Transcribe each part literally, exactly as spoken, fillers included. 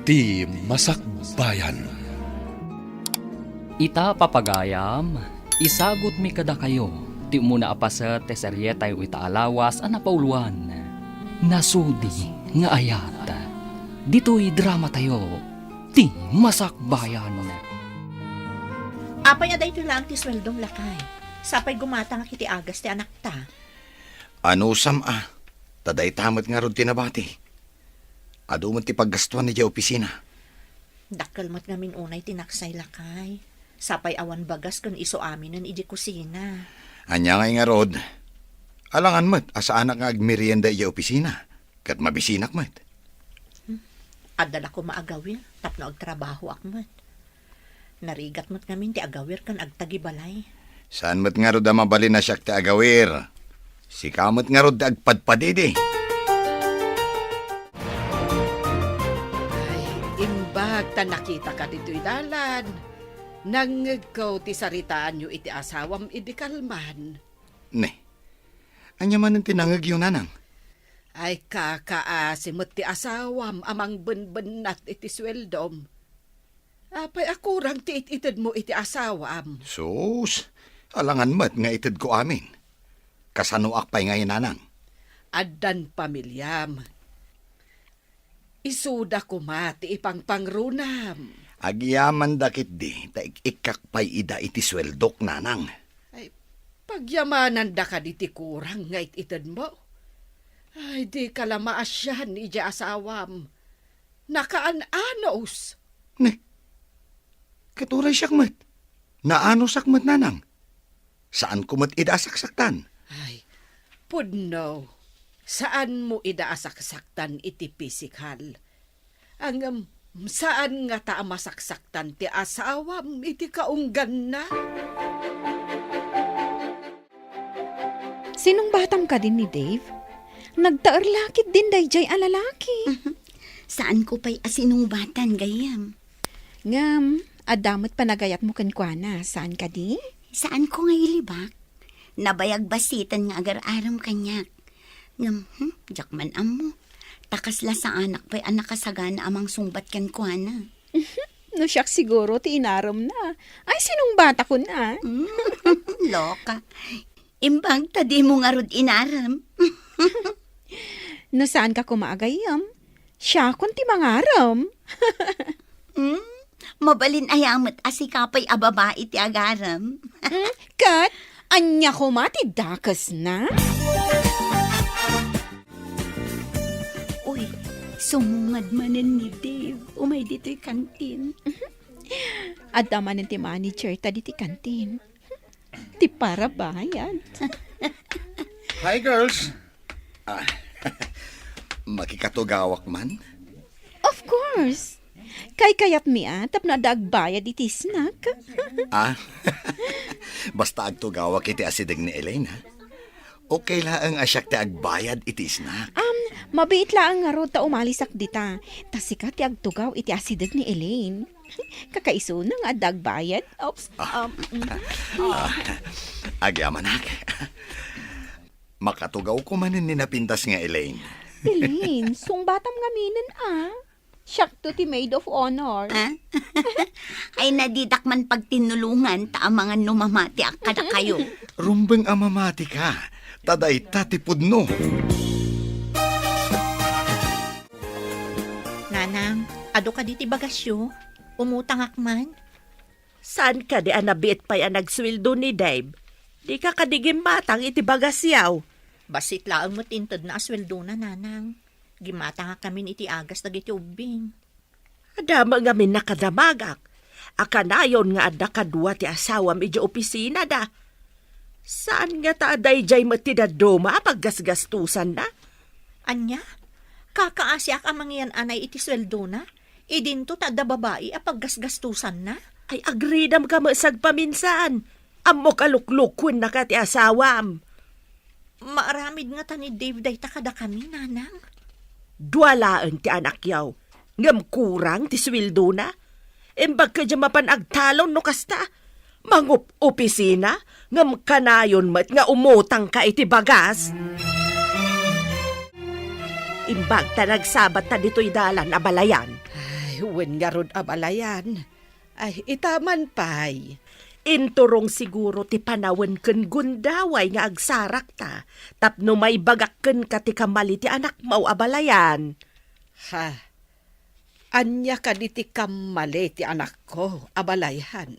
Ti Masakbayan. Ita, papagayam, isagutmi kadakayo ti umuna a paset ti serietayo ita a lawas a napauluan, Nasudi nga Ayat. Ditoy dramatayo, Ti Masakbayan. Apay a daytoy laeng ti sueldom, lakay? Sapay gumatangak iti agas ti anakta. Anusam a, ta dayta met ngarud ti nabati. Adu met ti paggastuan idiay opisina. Dakkel met ngamin unay ti naksay, lakay. Sapay awan bagas ken isu aminen idiay kusina. Ania ngay ngarud? Alangan met a saanak nga agmerienda idiay opisina, ket mabisinak met. Hmm. Adda la koma agawir tapno agtrabahoak met. Narigat met ngamin ti agawir ken agtagibalay. Saan met ngarud a mabalin a siak ti agawir? Sika met ngarud ti agpadpadidi. Ay, imbag ta nakitaka ditoy dalan. Nangngegko ti saritaanyo iti asawam idi kalman. Ne, ania manen ti nangngegyo, nanang? Ay, kakaasi met ti asawam a mangbenbennat iti sueldom. Apay a kurang ti it-itedmo iti asawam? Sus, alangan met nga itedko amin. Kasanoak pay ngay, nanang? Addan pamiliam. Isuda koma ti ipangpangrunam. Agyamanda ketdi ta ik-ikkak pay ida iti sueldok, nanang. Ay, pagyamananda kadi ti kurang nga it-itedmo? Ay, dika la maasian idiay asawam. Nakaan-anos. Ne, ket uray siak met, naanosak met, nanang. Saanko met ida a saksaktan. Ay, pudno, saanmo ida a saksaktan iti pisikal. Ngem, saan ngata a masaksaktan ti asawam iti kaungganna? Sinungbatam kadi ni Dave? Nagtaer la ketdin daydiay a lalaki. Saanko pay a sinungbatan, gayyem. Ngem, adda met panagayatmo kenkuana, saan kadi? Saanko nga ilibak. Nabayag bassiten nga agar-arem kaniak. Ngem, hmm, diak man ammo. Ta kasla saanak pay a nakasagana a mangsungbat kenkuana. No siak siguro ti inaremna. Ay, sinungbatakon a. Hmm, loka. Imbag ta dimo ngarud inarem. No saanka koma a gayyem, siakon ti mangarem. Hmm? Mabalin aya met a sika pay a babai ti agarem? Hmm? Ket ania koma ti dakesna? Uy, sumungad manen ni Dave. Umay ditoy kantin. Adda manen ti manager ta ditoy kantin. Ti parabayad. Hi, girls. Ah, makikatugawak man? Of course. Kaykayatmi a tapno adda agbayad iti snack. Ah, basta agtugawak iti asideg ni Elaine, ha? Okay laeng a siak ti agbayad iti snack. Um, mabiit laeng ngarud ta umalisak dita. Ta sika ti agtugaw iti asideg ni Elaine. Kakaisuna nga adda agbayad. Oops. Ah. Um, mm. Ah, agyamanak. Makatugawko manen ni napintas nga Elaine. Elaine, sungbatam ngaminen a. Siakto ti maid of honor. Ah? Ay, na ditak man pagtinnulongan ta amangan no mamatiak kadakayo. Rumbeng a mamatika, ta dayta ti pudno. Nanang, adu kadi ti bagasyo? Umutangak man. Saan kadi a nabiit pay a nagsueldo ni Dave? Dika kadi gimmatang iti bagasyaw? Bassit laeng met intedna a sueldona, nanang. Gimmatangak ngamin iti agas dagiti ubbing. Adda met ngamin nakadamagak a kanayon nga adda kadua ti asawam idiay opisinada. Saan ngata a daydiay met ti dadduma a paggasgastosanna? Ania? Kakaasiak a mangiyan-anay iti sueldona? Idinto ta adda babai a paggasgastosanna? Ay, agridamka met sagpaminsan. Ammok a luklukuennaka ti asawam. Maaramid ngata ni Dave dayta kadakami, nanang? Dua laeng ti anakyaw, ngem kurang ti sueldona. Imbag kadi a mapan agtalon no kasta. Mangup-opisina, ngem kanayon met nga umutangka iti bagas. Imbag ta nagsabatta ditoy dalan a balayan. Ay, Wen ngarud, abalayan. Ay, ita man pay. Inturong siguro ti panawen ken gundaway nga agsarakta tapno maibagak kenka ti kammali ti anakmo, abalayan. Ha? Ania kadi ti kammali ti anakko, abalayan?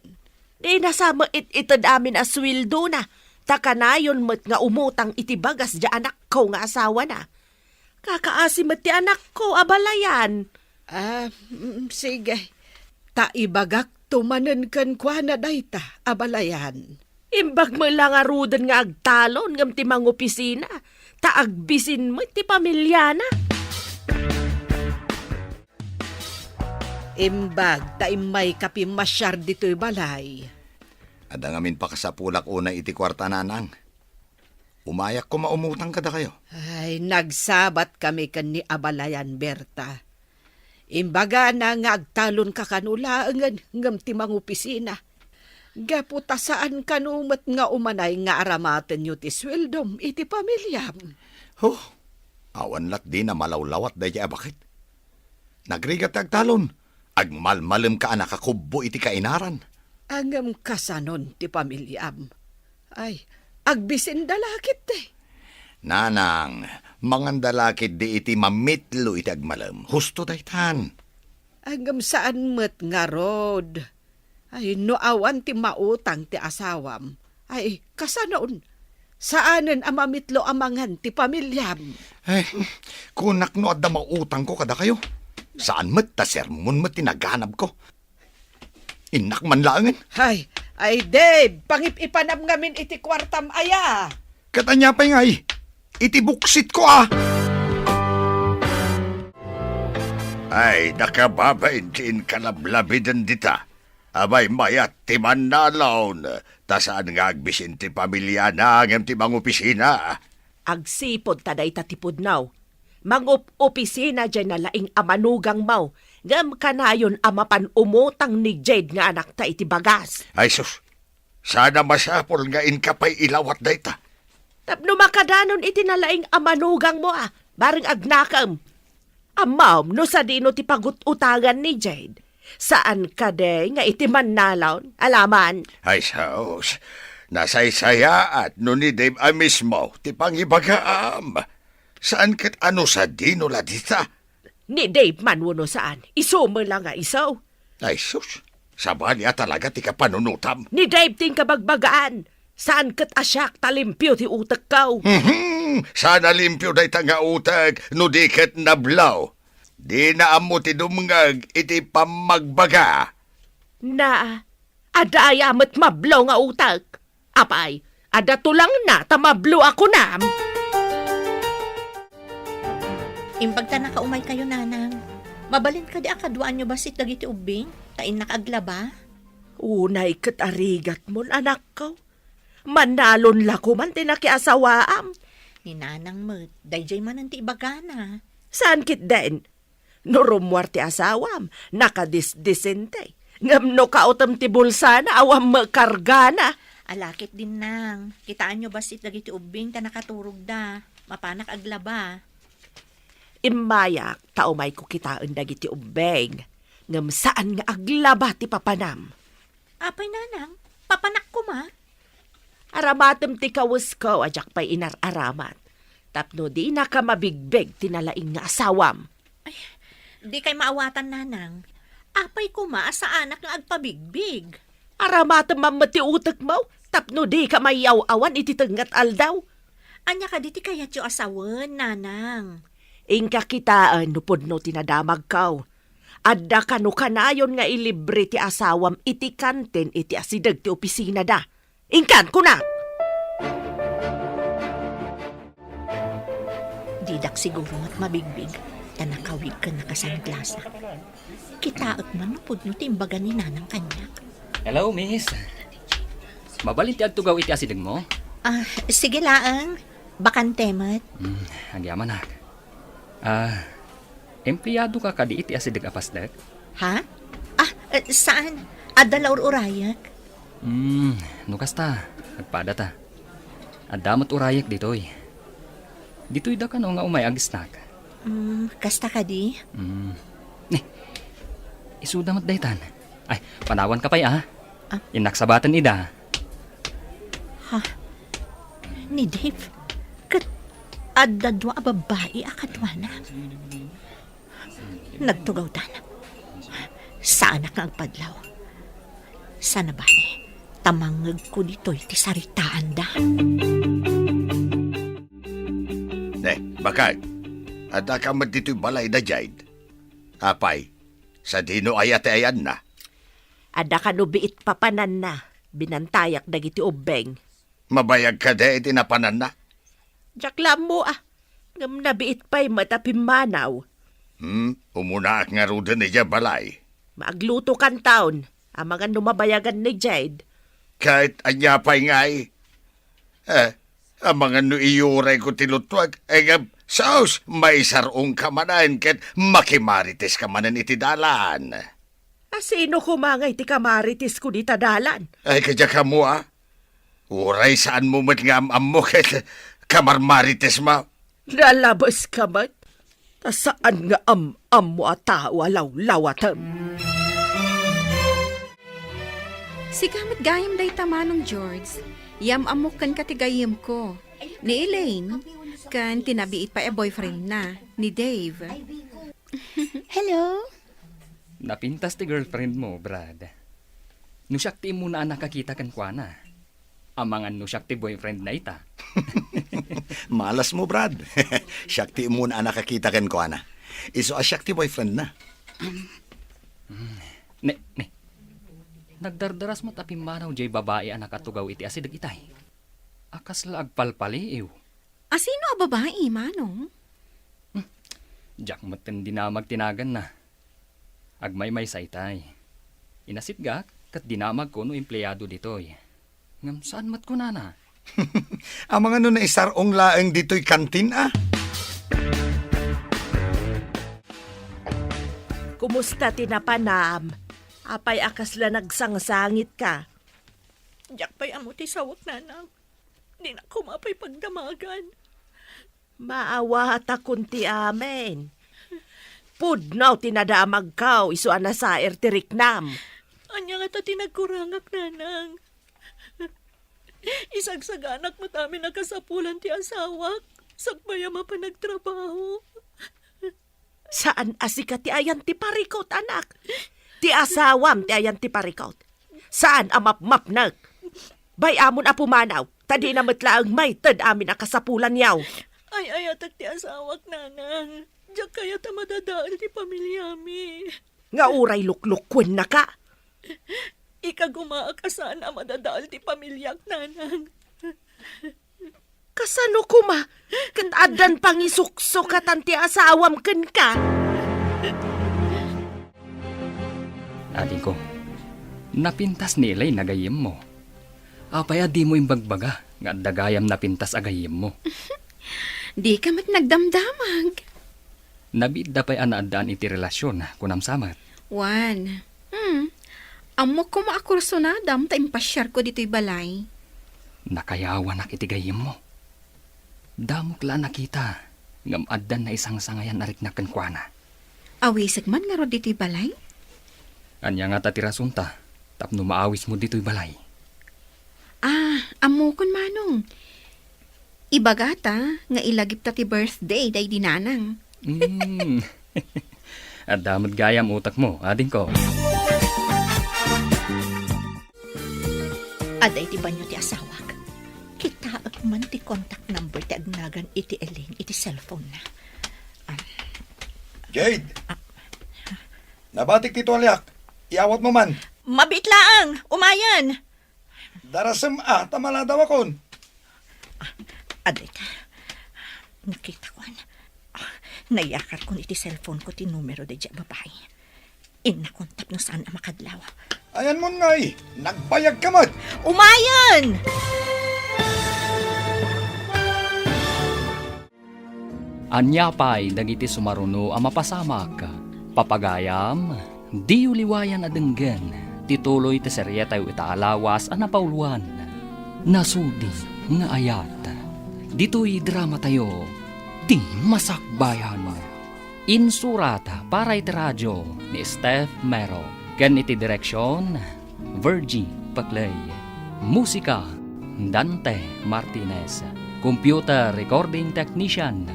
Dina sa maited amin a suweldona, ta kanayon met nga umutang iti bagas diay anakko nga asawana. Kakaasi met ti anakko, abalayan. Ah, mm, sige. Ta ibagakto manen kenkuana dayta, abalayan. Imbag met la ngaruden nga agtalon ngem ti mangopisina, ta agbisin met ti pamiliana. Imbag ta immayka pimmasiar ditoy balay. Adda ngamin pakasapulak unay iti kuarta, nanang. Umayak koma umutang kadakayo. Ay, nagsabat kami ken ni abalayan, Berta. Imbagana nga agtalonka kano laengen ngem ti mangopisina. Gapu ta saan kano met nga umanay nga aramatenyo ti sueldom iti pamiliam. Ho, awan latdi na malawlawat daydiay a baket. Nagrigat ti agtalon, agmalmalemka a nakakubbo iti kainaran. Ngem kasanon ti pamiliam? Ay, agbisinda la ketdi. Nanang, manganda la ketdi iti mamitlo iti agmalem. Husto daytan. Ngem saan met ngarud. Ay, no awan ti mautang ti asawam, ay, kasanon? Saanen a mamitlo a mangan ti pamiliam. Ay, kunak no adda mautangko kadakayo. Saan met ta sermon met ti naganabko. Innak man laengen. Ay, ay, Dave, pangip-ipanam ngamin iti kuartam aya. Ket ania pay ngay? Iti buksitko a! Ay, nakababain ti inkalablabiden dita. Abay, mayat ti mannalon, ta saan nga agbisin ti pamiliana ngem ti mangopisina. Agsipud ta dayta ti pudno. Mangup-opisina diay nalaing a manugangmo, ngem kanayon a mapan umutang ni Jade nga anakta iti bagas. Ay sus, saan a masapul nga inka pay ilawat dayta. Tapno makadanon iti nalaing a manugangmo a, bareng agnakem. Ammom no sadino ti pagut-utangan ni Jade. Saan kadi nga iti mannalon, alaman? Ay sus, nasaysayaat no ni Dave a mismo ti pangibagaam. Saan ket a no sadino la dita? Ni Dave man wenno saan, isu met la nga isu. Ay sus, sabali a talaga ti kapanunotam. Ni Dave ti inkabagbagaan. Saan ket a siak ta limpio ti utekko. Mhm, saan a limpio dayta nga utek no di ket nablo. Dina ammo ti dumngeg iti pammagbaga. Na, adda aya met mablo nga utek? Apay, adda tulangna ta mablo a kunam? Imbag ta nakaumaykayo, nanang. Mabalin kadi a kaduaanyo bassit dagiti ubbing, ta innak aglaba? Unay ket arigatmon, anakko. Mannalon la koman ti nakiasawaam. Ni nanang met, daydiay manen ti ibagana. Saan ketdin? No rummuar ti asawam, nakadisdisente. Ngem no kaotem ti bulsana, awan met kargana. Ala ketdin, nang. Kitaenyo bassit dagiti ubbing ta nakaturogda. Mapanak aglaba. Immayak ta umayko kitaen dagiti ubbing. Ngem saan nga aglaba ti papanam. Apay, nanang, papanak koma? Aramatem ti kawesko a diak pay inar-aramat. Tapno dinaka mabigbig ti nalaing nga asawam. Ay, dikay maawatan, nanang. Apay koma a saanak nga agpabigbig? Aramatem man met ti utekmo, tapno dika mayaw-awan iti tengnga a aldaw. Ania kadi ti kayatyo a sawen, nanang? Inka kitaen no pudno ti nadamagko. Adda kano kanayon nga ilibre ti asawam iti kantin iti asideg ti opisinada. Inkan, kunak! Didak siguro met mabigbig, ta nakawig ken nakasangklasak. Kitaek man no pudno ti imbaga ni nanang kaniak. Hello, miss. Mabalin ti agtugaw iti asidegmo? Ah, sige laeng. Bakante met. Hmm, agyamanak. Ah, empleyado ka kadi iti asideg a pasdek? Ha? Ah, eh, saan? Adda la ur-urayek. Hmm, no kasta, agpada ta. Adda met urayek ditoy. Ditoy da kano nga umay ag-snack. Hmm, kasta kadi? Hmm. Eh, Suda met daytan. Ay, panawanka pay, a. Ah? Innak sabaten ida. Ha? Ni Dave? Ket adda dua a babbai a kaduana? Nagtugawdan. Saanak nga agpadlaw. Sana bale, ta mangngegko ditoy ti saritaanda. Ne, bakay, addaka met ditoy balay da Jade? Apay, sadino aya ti ayanna? Adda kano biit papananna, binantayak dagiti ubbeng. Mabayag kadi iti napananna? Diak la ammo, a. Ngem nabiit pay met a pimmanaw. Hmm, umunaak ngaruden idiay balay. Maaglutokanton, amangan no mabayagan ni Jade. Ket ania pay ngay? Eh, amangan no iyurayko ti luttuak, eh, ngem, sus, maisar-ongka manen ket makimariteska manen iti dalan. A, sino koma ngay ti kamaritesko dita dalan? Ay, kadiak ammo, a. Uray saanmo met nga am-ammo ket kamarmaritesmo. Nalabeska met. Ta saan nga am-ammo a tao a lawlawatem. Sika met gayam dayta, Manong George. Yam-ammok kenka ti gayyemko. Ni Elaine, ken ti nabiit pay a boyfriendna, ni Dave. Hello? Napintas ti girlfriend mo, Brad. No siak ti immuna a nakakita kenkuana, amangan no siak ti boyfriend na ita. Malasmo, Brad. Siak ti immuna a nakakita kenkuana. Isu a siak ti boyfriend na. Ne, ne. Nagdardaras met a pimmanaw jay babai a nakatugaw iti asideg itay. A kasla agpalpaliiw. A sino a babai, Manong? Hmm. Diak metten dinamag ti naganna. Agmaymaysa itay. Inasitgak ket dinamagko no empleado ditoy. Ngem saan met kunana? Amangan no naisar-ong laeng ditoy kantin, a? Kumusta ti napanam? Apay a kasla nagsangsangitka? Diak pay ammo ti sawak, Nanang. Dinak koma pay pagdamagan. Maawatakon ti amin. Pudno ti nadamagko isu a nasair ti riknam. Ania ngata ti nagkurangak, Nanang? Isagsaganak met amin a kasapulan ti asawak, sakbay a mapan agtrabaho. Saan a sika ti ayan ti parikut, anak. Ti asawam ti ayan ti parikut. Saan a mapmapnek. Bay-amon a pumanaw, ta dina met laeng maited amin a kasapulanyo. Ay-ayatek ti asawak, Nanang. Diak kayat a madadael ti pamiliami. Nga uray luklukkuennaka. Ikagumaak a saan a madadael ti pamiliak, Nanang. Kasano koma ket addan pangisuksukatan ti asawam kenka? Adingko, napintas ni Elaine a gayyemmo. Apay a dimo imbagbaga nga adda gayam napintas a gayyemmo? Dika met nagdamdamag. Nabiitda pay a naaddaan iti relasion, kunam sa met. Wen. Hmm. Ammok koma a kursunadam ta impasiarko ditoy balay. Nakayawanak iti gayyemmo. Damok la a nakita, ngem addan naisangsangayan a riknak kenkuana. Awisek man ngarud ditoy balay? Ania ngata ti rasonta tapno maawismo ditoy balay? Ah, ammokon, Manong. Ibagata nga ilagipta ti birthday daydi nanang. Hmm. Adda met gayam utekmo, adingko. Adda iti banio ti asawak. Kitaek man ti contact number ti agnagan iti Elaine iti cellphone na. Ah. Jade! Ah. Nabatik ti tualiak. Iawatmo man. Mabiit laeng. Umayen. Darasem a, ta maladawakon. Ah, adda ita. Nakitakoan. Ah, nayakarkon iti cellphone ko ti numero daydiay a babai. Innakon tapno saan a makadlaw. Ayanmon ngay, nagbayagka met. Umayen! Ania pay dagiti sumaruno a mapasamak? Papagayam, diyo liwayan a denggen ti tuloy ti serietayo ita a lawas a napauluan, Nasudi nga Ayat. Ditoy dramatayo, Ti Masakbayan. Insurat para iti radio, ni Steph Mero, ken iti direksion, Virgie Paclay. Musika, Dante Martinez. Computer recording technician,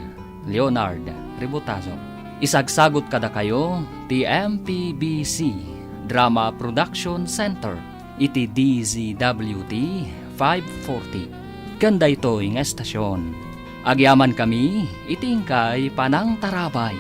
Leonard Ributazo. Isagsagut kadakayo ti M P B C Drama Production Center iti D Z W T five forty. Ken daytoy nga estasion, agyamankami iti inkay panangtarabay.